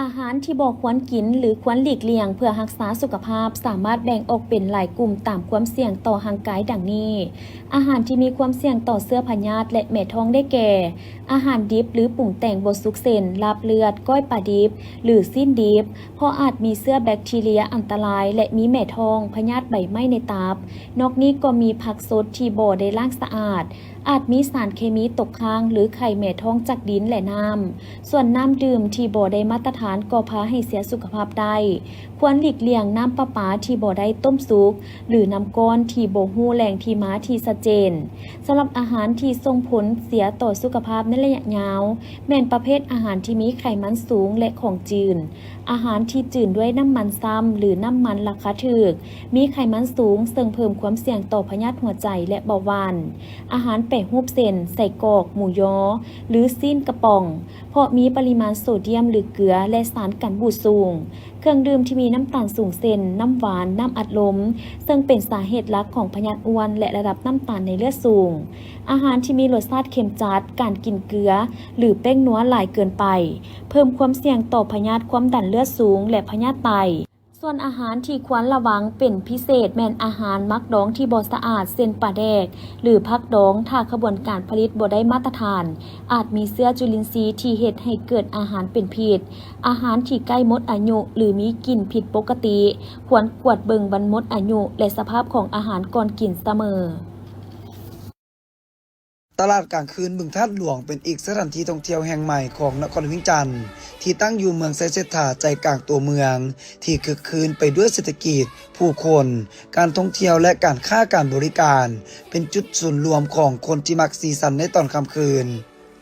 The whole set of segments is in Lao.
ອາຫານທີ່ບໍ່ຄວນກິນ ຫຼື ຄວນຫຼີກລ່ຽງເພື່ອຮັກສາສຸຂະພາບ ສາມາດແບ່ງອອກເປັນຫຼາຍກຸ່ມຕາມຄວາມສ່ຽງຕໍ່ຮ່າງກາຍດັ່ງນີ້: ອາຫານທີ່ມີຄວາມສ່ຽງຕໍ່ເຊື້ອພະຍາດ ແລະ ແມ່ທ້ອງ ໄດ້ແກ່ ອາຫານດິບ ຫຼື ປຸງແຕ່ງບໍ່ສຸກ ເຊັ່ນ ລາບເລືອດ, ກ້ອຍປາດິບ ຫຼື ຊີ້ນດິບ, ເພາະອາດມີເຊື້ອແບັກທີເຣຍອັນຕະລາຍ ແລະ ມີແມ່ທ້ອງ, ພະຍາດໃບໄມ້ໃນຕັບ. ນອກນີ້ກໍມີຜັກສົດທີ່ບໍ່ໄດ້ລ້າງສະອາດ, ອາດມີສານເຄມີຕົກຄ້າງ ຫຼື ໄຂ່ແມ່ທ້ອງຈາກດິນ ແລະ ນ້ຳ. ສ່ວນນ້ຳດື່ມທີ່ບໍ່ໄດ້ມາດຕະຖານກໍພາໃຫ້ເສຍສຸຂະພາບໄດ້. ຄວນຫຼີກລ່ຽງນ້ຳປະປາທີ່ບໍ່ໄດ້ຕົ້ມສຸກ ຫຼື ນ້ຳກ້ອນທີ່ບໍ່ຮູ້ແຫຼ່ງທີ່ມາທີ່ຊັດເຈນ. ສຳລັບອາຫານທີ່ສົ່ງຜົນເສຍຕໍ່ສຸຂະພາບໃນໄລຍະຍາວ ແມ່ນປະເພດອາຫານທີ່ມີໄຂມັນສູງ ແລະ ຂອງຈືນ, ອາຫານທີ່ຈືນດ້ວຍນ້ຳມັນຊ້ຳ ຫຼື ນ້ຳມັນລາຄາຖືກ, ມີໄຂມັນສູງ ເຊິ່ງເພີ່ມຄວາມສ່ຽງຕໍ່ພະຍາດຫົວໃຈ ແລະ ເບົາຫວານ, ອາຫານແປຮູບ ເຊັ່ນ ໄສ້ກອກ, ໝູຢໍ ຫຼື ຊີ້ນກະປ໋ອງ ເພາະມີປະລິມານໂຊດຽມ ຫຼື ເກືອ ແລະ ສານກັນບູດສູງ, ເຄື່ອງດື່ມທີ່ມີນ້ຳຕານສູງ ເຊັ່ນ ນ້ຳຫວານ, ນ້ຳອັດລົມ ເຊິ່ງເປັນສາເຫດຫຼັກຂອງພະຍາດອ້ວນ ແລະ ລະດັບນ້ຳຕານໃນເລືອດສູງ, ອາຫານທີ່ມີລົດຊາດເຄັມຈັດ, ການກິນເກືອ ຫຼື ແປ້ງນົວຫຼາຍເກີນໄປ ເພີ່ມຄວາມສ່ຽງຕໍ່ພະຍາດຄວາມດັນເລືອດສູງ ແລະ ພະຍາດໄຕ. ສ່ວນອາຫານທີ່ຄວນລະວັງເປັນພິເສດແມ່ນອາຫານໝັກດອງທີ່ບໍ່ສະອາດ ເຊັ່ນ ປາແດກ ຫຼື ຜັກດອງ, ຖ້າຂະບວນການຜະລິດບໍ່ໄດ້ມາດຕະຖານ, ອາດມີເຊື້ອຈຸລິນຊີທີ່ເຮັດໃຫ້ເກີດອາຫານເປັນພິດ. ອາຫານທີ່ໃກ້ໝົດອາຍຸ ຫຼື ມີກິ່ນຜິດປົກກະຕິ ຄວນກວດເບິ່ງວັນໝົດອາຍຸ ແລະ ສະພາບຂອງອາຫານກ່ອນກິນສະເໝີ. ຕະຫຼາດກາງຄືນບຶງທາດຫຼວງ ເປັນອີກສະຖານທີ່ທ່ອງທ່ຽວແຫ່ງໃໝ່ຂອງນະຄອນຫຼວງວຽງຈັນ ທີ່ຕັ້ງຢູ່ເມືອງໄຊເສດຖາ ໃຈກາງຕົວເມືອງ ທີ່ຄຶກຄື້ນໄປດ້ວຍເສດຖະກິດ, ຜູ້ຄົນ, ການທ່ອງທ່ຽວ ແລະ ການຄ້າການບໍລິການ ເປັນຈຸດສູນລວມຂອງຄົນທີ່ມັກສີສັນໃນຕອນຄ່ຳຄືນ.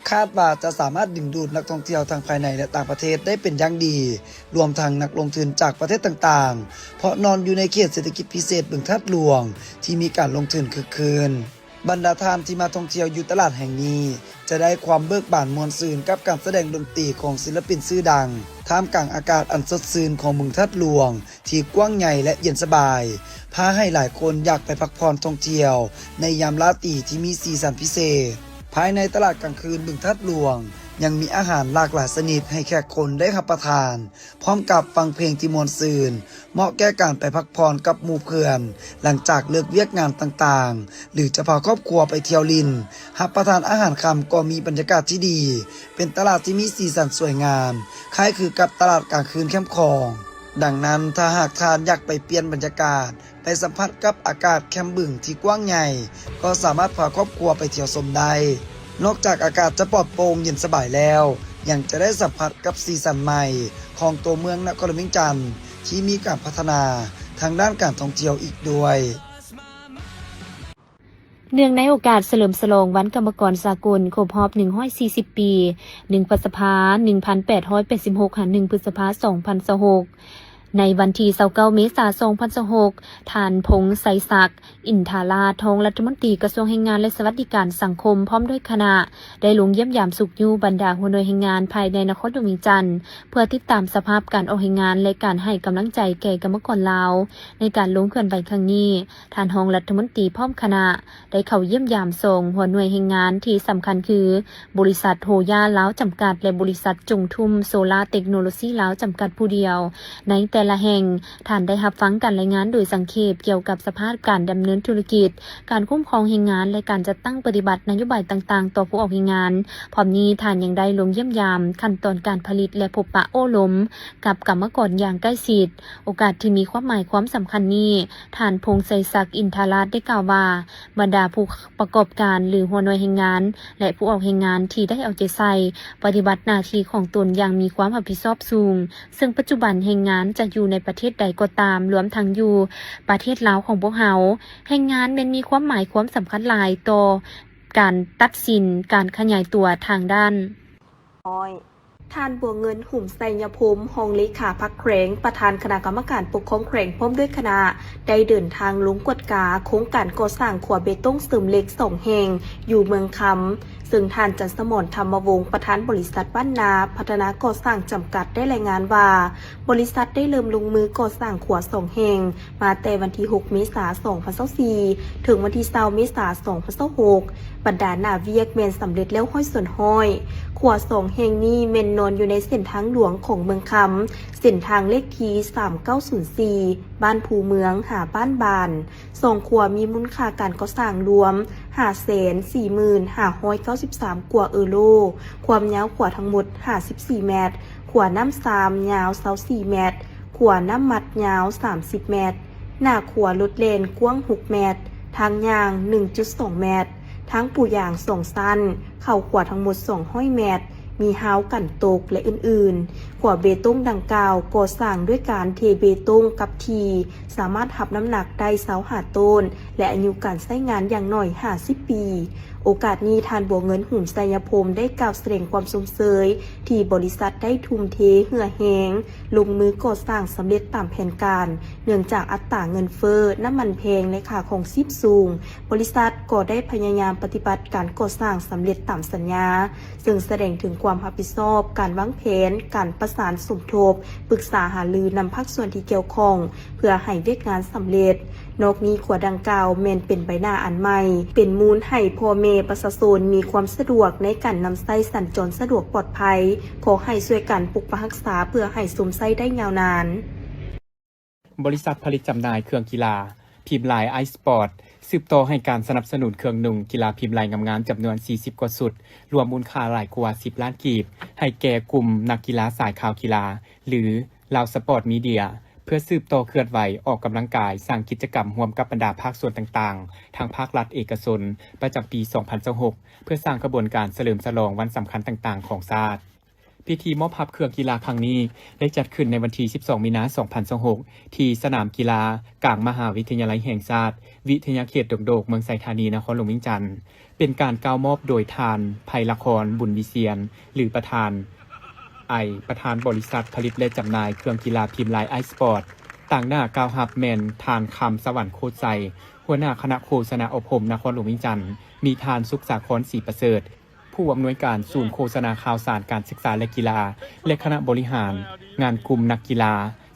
ຄາດວ່າຈະສາມາດດຶງດູດນັກທ່ອງທ່ຽວທັງພາຍໃນ ແລະ ຕ່າງປະເທດໄດ້ເປັນຢ່າງດີ, ລວມທັງນັກລົງທຶນຈາກປະເທດຕ່າງໆ ເພາະນອນຢູ່ໃນເຂດເສດຖະກິດພິເສດບຶງທາດຫຼວງ ທີ່ມີການລົງທຶນຄຶກຄື້ນ. ບັນດາທ່ານທີ່ມາທ່ອງທ່ຽວຢູ່ຕະຫຼາດແຫ່ງນີ້ ຈະໄດ້ຄວາມເບີກບານມ່ວນຊື່ນກັບການສະແດງດົນຕີຂອງສິນລະປິນຊື່ດັງ, ທ່າມກາງອາກາດອັນສົດຊື່ນຂອງບຶງທາດຫຼວງທີ່ກວ້າງໃຫຍ່ ແລະ ເຢັນສະບາຍ, ພາໃຫ້ຫຼາຍຄົນຢາກໄປພັກຜ່ອນທ່ອງທ່ຽວໃນຍາມລາຕີທີ່ມີສີສັນພິເສດ. ພາຍໃນຕະຫຼາດກາງຄືນບຶງທາດຫຼວງ ຍັງມີອາຫານຫຼາກຫຼາຍຊະນິດໃຫ້ແຂກຄົນໄດ້ຮັບປະທານ, ພ້ອມກັບຟັງເພງທີ່ມ່ວນຊື່ນ, ເໝາະແກ່ການໄປພັກຜ່ອນກັບໝູ່ເພື່ອນ ຫຼັງຈາກເລີກວຽກງານຕ່າງໆ ຫຼື ຈະພາຄອບຄົວໄປທ່ຽວຫຼິ້ນ, ຮັບປະທານອາຫານຄ່ຳກໍມີບັນຍາກາດທີ່ດີ, ເປັນຕະຫຼາດທີ່ມີສີສັນສວຍງາມ, ຄ້າຍຄືກັບຕະຫຼາດກາງຄືນແຄມຂອງ. ດັ່ງນັ້ນ, ຖ້າຫາກທ່ານຢາກໄປປ່ຽນບັນຍາກາດ, ໄປສຳຜັດກັບອາກາດແຄມບຶງທີ່ກວ້າງໃຫຍ່, ກໍສາມາດພາຄອບຄົວໄປທ່ຽວຊົມໄດ້. ນອກຈາກອາກາດຈະປອດໂປ່ງເຢັນສະບາຍແລ້ວ, ຍັງຈະໄດ້ສຳຜັດກັບສີສັນໃໝ່ຂອງຕົວເມືອງນະຄອນຫຼວງວຽງຈັນ ທີ່ມີການພັດທະນາທາງດ້ານການທ່ອງທ່ຽວອີກດ້ວຍ. ເນື່ອງໃນໂອກາດສະເຫຼີມສະຫຼອງວັນກຳມະກອນສາກົນຄົບຮອບໜຶ່ງຮ້ອຍສີ່ສິບປີ, ໜຶ່ງ ພຶດສະພາ ໜຶ່ງພັນແປດຮ້ອຍແປດສິບຫົກ ຫາ ໜຶ່ງ ພຶດສະພາ ສອງພັນຊາວຫົກ, ໃນວັນທີຊາວເກົ້າ ເມສາ ສອງພັນຊາວຫົກ, ທ່ານ ພົງໄຊສັກ ອິນທາລາດ ຮອງລັດຖະມົນຕີກະຊວງແຮງງານ ແລະ ສະຫວັດດີການສັງຄົມ ພ້ອມດ້ວຍຄະນະ ໄດ້ລົງຢ້ຽມຢາມຊຸກຍູ້ບັນດາຫົວໜ່ວຍແຮງງານພາຍໃນນະຄອນຫຼວງວຽງຈັນ ເພື່ອຕິດຕາມສະພາບການອອກແຮງງານ ແລະ ການໃຫ້ກຳລັງໃຈແກ່ກຳມະກອນລາວ ໃນການລົງເຄື່ອນໄຫວຄັ້ງນີ້. ທ່ານຮອງລັດຖະມົນຕີພ້ອມຄະນະ ໄດ້ເຂົ້າຢ້ຽມຢາມສອງຫົວໜ່ວຍແຮງງານທີ່ສຳຄັນຄື ບໍລິສັດໂຮຢາລາວຈຳກັດ ແລະ ບໍລິສັດຈົງທຸມໂຊລາເຕັກໂນໂລຊີລາວຈຳກັດຜູ້ດຽວ. ໃນແຕ່ລະແຫ່ງ, ທ່ານໄດ້ຮັບຟັງການລາຍງານໂດຍສັງເຂບກ່ຽວກັບສະພາບການດຳເນີນທຸລະກິດ, ການຄຸ້ມຄອງແຮງງານ ແລະ ການຈັດຕັ້ງປະຕິບັດນະໂຍບາຍຕ່າງໆຕໍ່ຜູ້ອອກແຮງງານ. ພ້ອມນີ້, ທ່ານຍັງໄດ້ລົງຢ້ຽມຢາມຂັ້ນຕອນການຜະລິດ ແລະ ພົບປະໂອ້ລົມ ກັບກຳມະກອນຢ່າງໃກ້ຊິດ. ໂອກາດທີ່ມີຄວາມໝາຍຄວາມສຳຄັນນີ້, ທ່ານ ພົງໄຊສັກ ອິນທາລາດ ໄດ້ກ່າວວ່າ ບັນດາຜູ້ປະກອບການ ຫຼື ຫົວໜ່ວຍແຮງງານ ແລະ ຜູ້ອອກແຮງງານທີ່ໄດ້ເອົາໃຈໃສ່ປະຕິບັດໜ້າທີ່ຂອງຕົນຢ່າງມີຄວາມຮັບຜິດຊອບສູງ, ເຊິ່ງປັດຈຸບັນແຮງງານຈະຢູ່ໃນປະເທດໃດກໍຕາມ, ລວມທັງຢູ່ປະເທດລາວຂອງພວກເຮົາ, ແຮງງານແມ່ນມີຄວາມໝາຍຄວາມສຳຄັນຫຼາຍຕໍ່ການຕັດສິນການຂະຫຍາຍຕົວທາງດ້ານ. ທ່ານ ບົວເງິນ ຫຸມໄຊຍະພົມ ຮອງເລຂາພັກແຂວງ, ປະທານຄະນະກຳມະການປົກຄອງແຂວງ ພ້ອມດ້ວຍຄະນະ ໄດ້ເດີນທາງລົງກວດກາໂຄງການກໍ່ສ້າງຂົວເບຕົງເສີມເຫຼັກສອງແຫ່ງຢູ່ເມືອງຄຳ, ເຊິ່ງທ່ານ ຈັນສະໝອນ ທຳມະວົງ ປະທານບໍລິສັດບ້ານນາພັດທະນາກໍ່ສ້າງຈຳກັດ ໄດ້ລາຍງານວ່າ ບໍລິສັດໄດ້ເລີ່ມລົງມືກໍ່ສ້າງຂົວສອງແຫ່ງ ມາແຕ່ວັນທີຫົກ ເມສາ ສອງພັນຊາວສີ່ ເຖິງວັນທີຊາວ ເມສາ ສອງພັນຊາວຫົກ, ບັນດາໜ້າວຽກແມ່ນສຳເລັດແລ້ວຮ້ອຍສ່ວນຮ້ອຍ. ຂົວສອງແຫ່ງນີ້ແມ່ນ ນຢູ່ໃນເສັ້ນທາງຫຼວງຂອງເມືອງຄຳ, ເສັ້ນທາງເລກທີສາມເກົ້າສູນສີ່ ບ້ານພູເມືອງ ຫາບ້ານບານ. ສອງຂົວມີມູນຄ່າການກໍ່ສ້າງລວມຫ້າແສນສີ່ໝື່ນຫ້າຮ້ອຍເກົ້າສິບສາມກວ່າເອີໂລ, ຄວາມຍາວຂົວທັງໝົດຫ້າສິບສີ່ແມັດ, ຂົວນ້ຳຊາມຍາວຊາວສີ່ແມັດ, ຂົວນ້ຳມັດຍາວສາມສິບແມັດ, ໜ້າຂົວລົດແລ່ນກວ້າງຫົກແມັດ, ທາງຍ່າງໜຶ່ງຈຸດສອງແມັດ, ທາງປູຢາງສອງຊັ້ນ, ເຂົ້າຂົວທັງໝົດສອງຮ້ອຍແມັດ, ມີຮາວກັນຕົກ ແລະ ອື່ນໆ. ຂົວເບຕົງດັ່ງກ່າວກໍ່ສ້າງດ້ວຍການເທເບຕົງກັບທີ່, ສາມາດຮັບນ້ຳໜັກໄດ້ຊາວຫ້າໂຕນ ແລະ ອາຍຸການໃຊ້ງານຢ່າງໜ້ອຍຫ້າສິບປີ. ໂອກາດນີ້ ທ່ານ ບົວເງິນ ຫຸມໄຊຍະພົມ ໄດ້ກ່າວສະແດງຄວາມຊົມເຊີຍທີ່ບໍລິສັດໄດ້ທຸ່ມເທເຫື່ອແຮງ ລົງມືກໍ່ສ້າງສຳເລັດຕາມແຜນການ, ເນື່ອງຈາກອັດຕາເງິນເຟີ້, ນ້ຳມັນແພງ ແລະ ຄ່າຄອງຊີບສູງ, ບໍລິສັດກໍໄດ້ພະຍາຍາມປະຕິບັດການກໍ່ສ້າງສຳເລັດຕາມສັນຍາ, ເຊິ່ງສະແດງເຖິງຄວາມຮັບຜິດຊອບ, ການວາງແຜນ, ການປະສານສົມທົບ, ປຶກສາຫາລືນຳພາກສ່ວນທີ່ກ່ຽວຂ້ອງ ເພື່ອໃຫ້ວຽກງານສຳເລັດ. ນອກນີ້ ຂົວດັ່ງກ່າວແມ່ນເປັນໃບໜ້າອັນໃໝ່, ເປັນມູນໃຫ້ພໍ່ແມ່ປະຊາຊົນມີຄວາມສະດວກໃນການນຳໃຊ້ສັນຈອນສະດວກປອດໄພ. ຂໍໃຫ້ຊ່ວຍກັນປົກປັກຮັກສາເພື່ອໃຫ້ຊົມໃຊ້ໄດ້ຍາວນານ. ບໍລິສັດຜະລິດຈຳໜ່າຍເຄື່ອງກິລາ ພິມລາຍ Ice Sport ສືບຕໍ່ໃຫ້ການສະໜັບສະໜູນເຄື່ອງນຸ່ງກິລາພິມລາຍງາມໆ ຈຳນວນສີ່ສິບກວ່າຊຸດ, ລວມມູນຄ່າຫຼາຍກວ່າສິບລ້ານກີບ ໃຫ້ແກ່ກຸ່ມນັກກິລາສາຍຂ່າວກິລາ ຫຼື Lao Sport Media ເພື່ອສືບຕໍ່ເຄື່ອນໄຫວອອກກຳລັງກາຍ, ສ້າງກິດຈະກຳຮ່ວມກັບບັນດາພາກສ່ວນຕ່າງໆ ທັງພາກລັດ, ເອກະຊົນ ປະຈຳປີສອງພັນຊາວຫົກ ເພື່ອສ້າງຂະບວນການສະເຫຼີມສະຫຼອງວັນສຳຄັນຕ່າງໆຂອງຊາດ. ພິທີມອບຮັບເຄື່ອງກິລາຄັ້ງນີ້ ໄດ້ຈັດຂຶ້ນໃນວັນທີສິບສອງ ມີນາ ສອງພັນຊາວຫົກ ທີ່ສະໜາມກິລາກາງມະຫາວິທະຍາໄລແຫ່ງຊາດ ວິທະຍາເຂດດົງໂດກ ເມືອງໄຊທານີ ນະຄອນຫຼວງວຽງຈັນ. ເປັນການກ່າວມອບໂດຍທ່ານ ໄພລະຄອນ ບຸນວິຊຽນ ຫຼື ປະທານ ໄອ ປະທານບໍລິສັດຜະລິດ ແລະ ຈຳໜ່າຍເຄື່ອງກິລາພິມລາຍ Ice Sport. ຕາງໜ້າກ່າວຮັບແມ່ນທ່ານ ຄຳສະຫວັນ ໂຄດໄຊ ຫົວໜ້າຄະນະໂຄສະນາອົບຮົມນະຄອນຫຼວງວຽງຈັນ, ມີທ່ານ ສຸກສາຄອນ ສີປະເສີດ ຜູ້ອຳນວຍການສູນໂຄສະນາຂ່າວສານການສຶກສາ ແລະ ກິລາ ແລະ ຄະນະບໍລິຫານງານກຸ່ມນັກກິລາ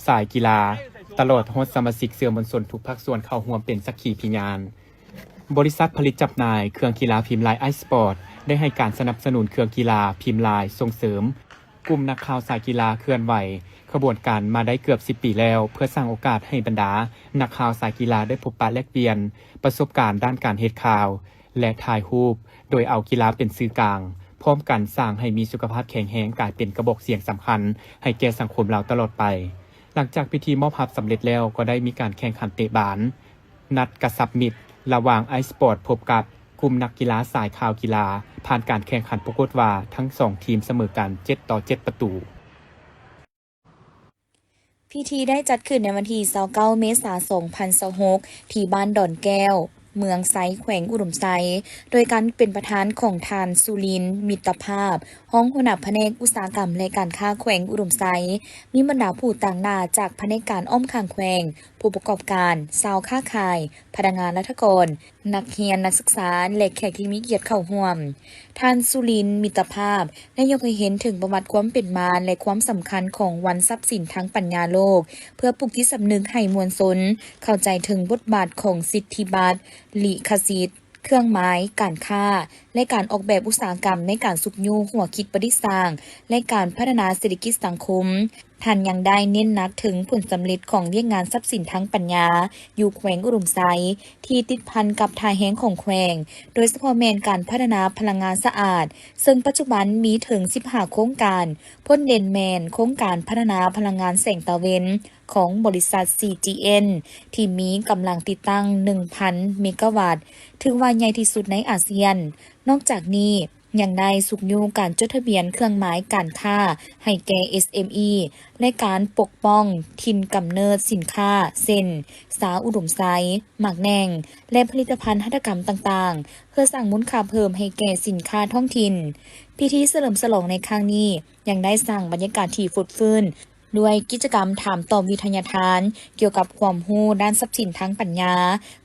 ສາຍກິລາ, ຕະຫຼອດຮອດສະມາຊິກສື່ມວນຊົນທຸກພາກສ່ວນເຂົ້າຮ່ວມເປັນສັກຂີພິຍານ. ບໍລິສັດຜະລິດຈຳໜ່າຍເຄື່ອງກິລາພິມລາຍ Ice Sport ໄດ້ໃຫ້ການສະໜັບສະໜູນເຄື່ອງກິລາພິມລາຍ, ສົ່ງເສີມກຸ່ມນັກຂ່າວສາຍກິລາເຄື່ອນໄຫວຂະບວນການມາໄດ້ເກືອບສິບປີແລ້ວ, ເພື່ອສ້າງໂອກາດໃຫ້ບັນດານັກຂ່າວສາຍກິລາໄດ້ພົບປະແລກປ່ຽນປະສົບການດ້ານການເຮັດຂ່າວ ແລະ ຖ່າຍຮູບ ໂດຍເອົາກິລາເປັນສື່ກາງ, ພ້ອມກັນສ້າງໃຫ້ມີສຸຂະພາບແຂງແຮງ, ກາຍເປັນກະບອກສຽງສຳຄັນໃຫ້ແກ່ສັງຄົມລາວຕະຫຼອດໄປ. ຫຼັງຈາກພິທີມອບຮັບສຳເລັດແລ້ວ, ກໍໄດ້ມີການແຂ່ງຂັນເຕະບານ ນັດກະຊັບມິດ ລະຫວ່າງ Ice Sport ພົບກັບກຸ່ມນັກກິລາສາຍຂ່າວກິລາ. ຜ່ານການແຂ່ງຂັນ, ປາກົດວ່າທັງສອງທີມສະເໝີກັນ ເຈັດຕໍ່ເຈັດປະຕູ. ພິທີໄດ້ຈັດຂຶ້ນໃນວັນທີຊາວເກົ້າ ເມສາ ສອງພັນຊາວຫົກ ທີ່ບ້ານດອນແກ້ວ, ເມືອງໄຊ, ແຂວງອຸດົມໄຊ, ໂດຍການເປັນປະທານຂອງທ່ານ ສຸລິນ ມິດຕະພາບ, ຮອງຫົວໜ້າພະແນກອຸດສາຫະກຳ ແລະ ການຄ້າແຂວງອຸດົມໄຊ, ມີບັນດາຜູ້ຕາງໜ້າຈາກພະແນກການອ້ອມຂ້າງແຂວງ, ຜູ້ປະກອບການ, ຊາວຄ້າຂາຍ, ພະນັກງານລັດຖະກອນ, ນັກຮຽນ, ນັກສຶກສາ ແລະ ແຂກທີ່ມີກຽດເຂົ້າຮ່ວມ. ທ່ານ ສຸລິນ ມິດຕະພາບ ໄດ້ຍົກໃຫ້ເຫັນເຖິງປະຫວັດຄວາມເປັນມາ ແລະ ຄວາມສຳຄັນຂອງວັນຊັບສິນທາງປັນຍາໂລກ, ເພື່ອປຸກຈິດສຳນຶກໃຫ້ມວນຊົນເຂົ້າໃຈເຖິງບົດບາດຂອງສິດທິບັດ, ລິຂະສິດ, ເຄື່ອງໝາຍ, ການຄ້າ ແລະ ການອອກແບບອຸດສາຫະກຳ ໃນການຊຸກຍູ້ຫົວຄິດປະດິດສ້າງ ແລະ ການພັດທະນາເສດຖະກິດສັງຄົມ. ທ່ານຍັງໄດ້ເນັ້ນໜັກເຖິງຜົນສຳເລັດຂອງວຽກງານຊັບສິນທາງປັນຍາຢູ່ແຂວງອຸດົມໄຊ ທີ່ຕິດພັນກັບທ່າແຮງຂອງແຂວງ, ໂດຍສະເພາະແມ່ນການພັດທະນາພະລັງງານສະອາດ, ເຊິ່ງປັດຈຸບັນມີເຖິງສິບຫ້າໂຄງການ, ພົ້ນເດັ່ນແມ່ນໂຄງການພັດທະນາພະລັງງານແສງຕາເວັນຂອງບໍລິສັດ ຊີຈີເອັນ ທີ່ມີກຳລັງຕິດຕັ້ງໜຶ່ງພັນເມກາວັດ, ຖືວ່າໃຫຍ່ທີ່ສຸດໃນອາຊຽນ. ນອກຈາກນີ້, ຍັງໄດ້ຊຸກຍູ້ການຈົດທະບຽນເຄື່ອງໝາຍການຄ້າໃຫ້ແກ່ ເອສເອັມອີ ແລະ ການປົກປ້ອງຖິ່ນກຳເນີດສິນຄ້າ ເຊັ່ນ ຊາອຸດົມໄຊ, ໝາກແໜ່ງ ແລະ ຜະລິດຕະພັນຫັດຖະກຳຕ່າງໆ ເພື່ອສ້າງມູນຄ່າເພີ່ມໃຫ້ແກ່ສິນຄ້າທ້ອງຖິ່ນ. ພິທີສະເຫຼີມສະຫຼອງໃນຄັ້ງນີ້ ຍັງໄດ້ສ້າງບັນຍາກາດທີ່ຟົດຟື້ນ ດ້ວຍກິດຈະກຳຖາມຕອບວິທະຍາທານກ່ຽວກັບຄວາມຮູ້ດ້ານຊັບສິນທາງປັນຍາ,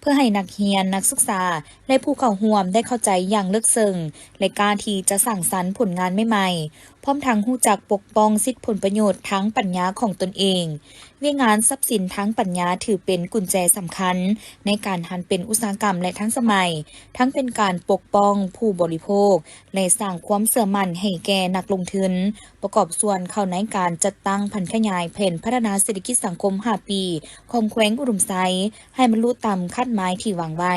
ເພື່ອໃຫ້ນັກຮຽນ, ນັກສຶກສາ ແລະ ຜູ້ເຂົ້າຮ່ວມໄດ້ເຂົ້າໃຈຢ່າງເລິກເຊິ່ງ ແລະ ກ້າທີ່ຈະສ້າງສັນຜົນງານໃໝ່ ພ້ອມທັງຮູ້ຈັກປົກປ້ອງສິດຜົນປະໂຫຍດທາງປັນຍາຂອງຕົນເອງ. ວຽກງານຊັບສິນທາງປັນຍາຖືເປັນກຸນແຈສຳຄັນໃນການຫັນເປັນອຸດສາຫະກຳ ແລະ ທັນສະໄໝ, ທັງເປັນການປົກປ້ອງຜູ້ບໍລິໂພກ ແລະ ສ້າງຄວາມເຊື່ອໝັ້ນໃຫ້ແກ່ນັກລົງທຶນ, ປະກອບສ່ວນເຂົ້າໃນການຈັດຕັ້ງຜັນຂະຫຍາຍແຜນພັດທະນາເສດຖະກິດສັງຄົມຫ້າປີຂອງແຂວງອຸດົມໄຊ ໃຫ້ບັນລຸຕາມຄາດໝາຍທີ່ວາງໄວ້.